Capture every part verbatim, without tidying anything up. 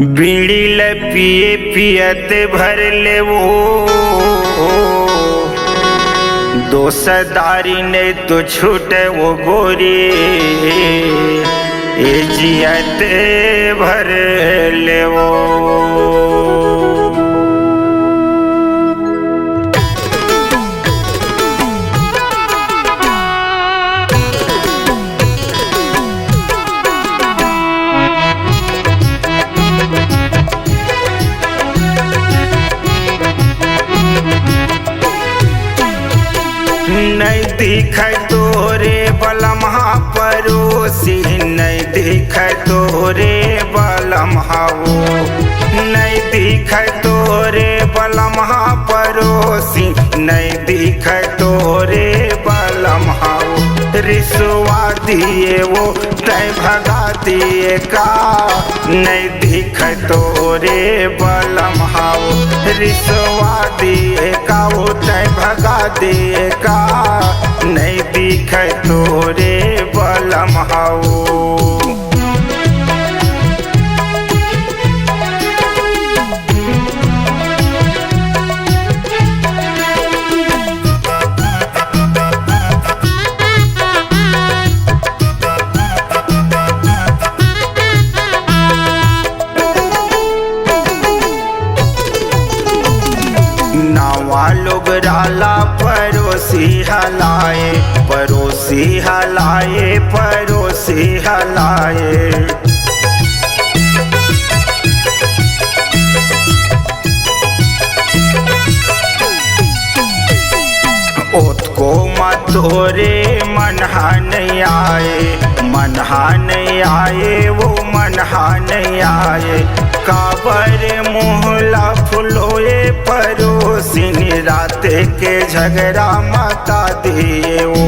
बीड़ी ल पिए पियत भर लेवो, दोसदारी नहीं तो छूटे वो गोरी, ए जियत भर लेवो। नहीं दिखे तोरे बलमहा परोसी, नहीं दिखे तोरे बलमहा वो, नहीं दिखे तोरे बलमहा परोसी, नहीं दिखे तोरे बलमहा वो। रिसवा दिए वो तै भगा दिए का, नहीं दिखे तोरे बलमहा वो। रिसवा दिए का वो तै भगा दिए का, नहीं दिखे तोरे बलमहा वो। नावा लोग राला परोसी हलाए, परोसी हलाए, परोसी हलाए। ओतको म तोरे मनहा नहीं आए, मनहा नहीं आए, वो मनहा नहीं आए। काबर मुँह ला फुलोए परोसिन, रात के झगड़ा मता दिए वो।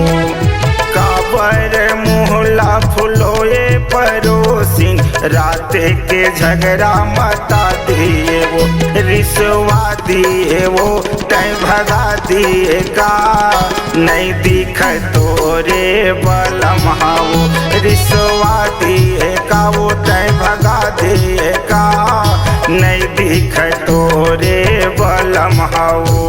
काबर मुँह ला फुलोए परोसिन, रात के झगड़ा मता दिए वो। रिसवा दिए वो तै भगा दिए का, नहीं दिखे तोरे बलमहा वो। रिसवा दिए का वो तै भगा दिए का, नहीं दिखे तोरे बलमहा वो।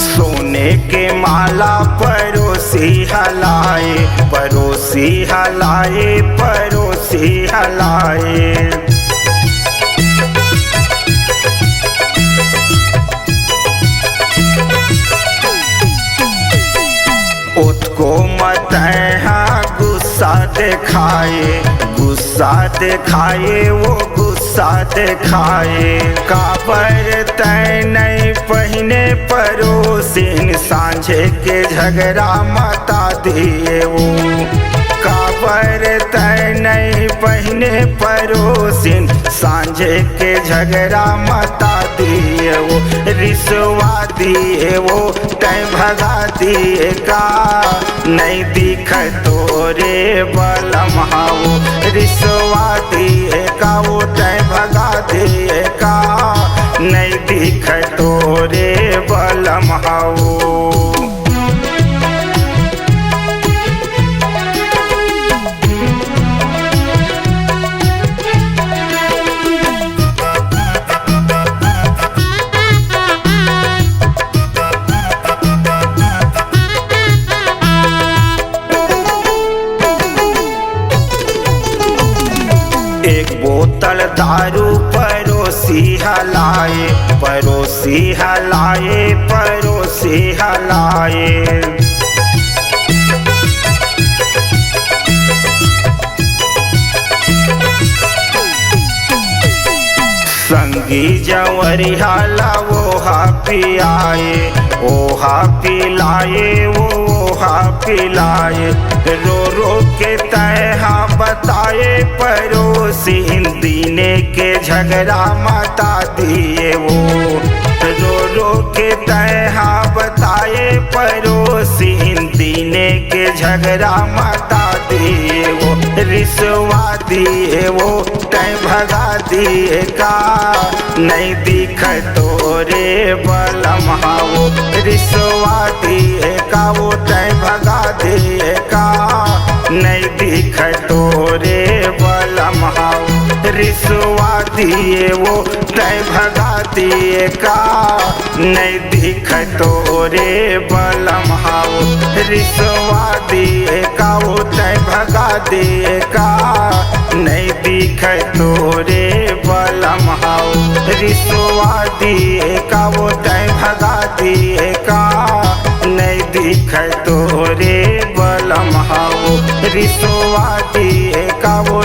सोने के माला परोसी हलाए, परोसी हलाए, परोसी हलाए। ओतको म तैहा गुस्सा देखाए, गुस्सा देखाए, वो गुस्सा देखाए। काबर तै नहीं पहिने परोसिन, सांझे के झगड़ा मता दिए वो। काबर तै नहीं पहिने परोसिन, सांझे के झगड़ा मता दिए वो। रिसवा दिए वो तै भगा दिए का, नहीं दिखे तोरे बलमहा वो। रिसवा दिए का वो तै भगा दिए का, नहीं दिखे तोरे बलमहा वो। एक बोतल दारू परोसी हलाए, परोसी हलाए, परोसी हलाए। संगी जवरिहा ला ओहा पियाए, ओहा पिलाए, वो ओहा पिलाए। रो रो के तैहा बताए परोसिन, दीने के झगड़ा मता दिए वो। रो रो के तैहा बताए परोसिन, दीने के झगड़ा मता दिए वो, रिसवा दिए वो, तैं भगा दिए का? नहीं दिखे तोरे बलम हा वो, रिसवा दिए का वो, तैं भगा दिए का? नहीं दिखे तोरे बलम हा वो, रिसवा दिए वो, तैं भगा दिए का? नहीं दिखे तोरे बलम हा वो, रिसवा दिए का वो, तैं भगा दिए का? नहीं दिखे तोरे बलम हा वो, रिसवा दिए का वो, तैं भगा दिए का? नहीं दिखे तोरे बलम हा वो, रिसवा दिए का वो,